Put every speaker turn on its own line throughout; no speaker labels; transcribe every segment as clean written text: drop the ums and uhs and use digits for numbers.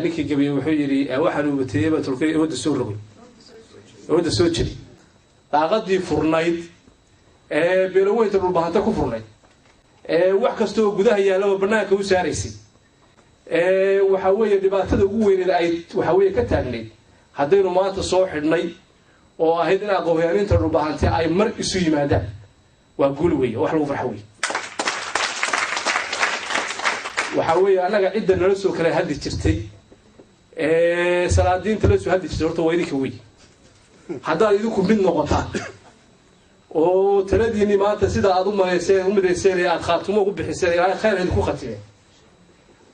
Ninkii gabiye wuxuu yidhi, waxaan ubateeyeyba tulkay awadda soo rogay, awadda soo jeli. Daaqadii furnayd ee beelaweynta Dhulbahante ku furnayd, ee wax kasta oo gudaha yaallaba bannaanka u saaraysay, ee waxa weeye dhibaatada ugu weyneed ay waxa weeye ka taagnayd, haddaynu maanta soo xidhnay oo ahayd in aqoon-yahaninta Dhulbahante ay mar isu yimaadaan, waa guul weeye, wax lagu farxo wey. Waxaa weeye annaga cidda nala soo kala hadli jirtay ee salaadiinta la soo hadli jirtay horta waa idinka wey. Haddaad idinku mid noqotaan oo taladiinii maanta sida aad u maleyseen u midayseen ee aada Khaatumo ugu bixiseen, Ilaahay khayr idinku khatimeen,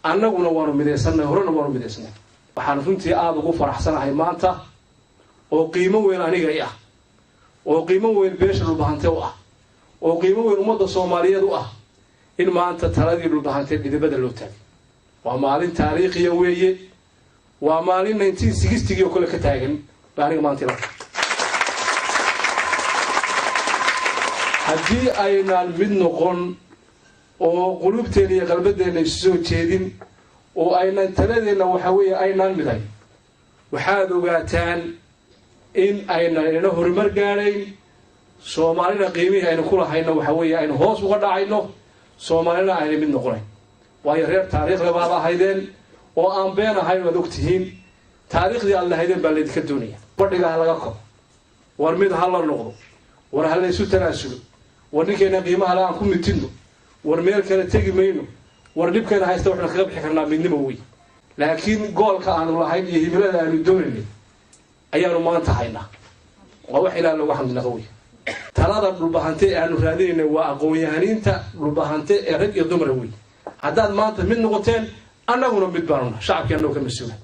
annaguna waanu midaysanay, horena waanu midaysnay. Waxaan runtii aada ugu faraxsanahay maanta oo qiimo weyn aniga i ah, oo qiimo weyn beesha Dhulbahante u ah, oo qiimo weyn ummadda Soomaaliyeed u ah, in maanta taladii Dhulbahante dhidibada loo taagay. Waa maalin taariikhiya weeye, waa maalin 1960-gii oo kale ka taagan ba aniga maanta ila. Haddii aynaan mid noqon oo qulubteenna iyo qalbadeenna isu soo jeedin oo aynaan taladeenna waxa weeye aynaan miday, waxaad ogaataan in aynan ina horumar gaadhayn, Soomaalina qiimihii aynu ku lahayno waxa weeye aynu hoos uga dhacayno, Soomaalina aynay mid noqonayn. Waayo reer taariikhda baad ahaydeen oo aan been ahayn, waad ogtihiin taariikhdii aad lahaydeen baa laydinka doonaya. Fadhiga ha laga koro, war mid ha la noqdo, war ha laysu tanaasulo, war ninkayna qiimaha le aan ku mitidno, war meel kale tegi mayno, war dhibkayna haysta waxaynu kaga bixi karnaa midnimo wey. Laakiin goolka aanu lahayn iyo himilada aanu doonaynay ayaanu maanta haynaa, waa wax Ilaah looga xamdinaqa wey. Talada Dhulbahante ee aanu raadinayna waa aqoon-yahaniinta Dhulbahante ee rag iyo dumara wey. Haddaad maanta mid noqoteen, annaguna mid baanuna, shacabkii annagu ka mas-uula.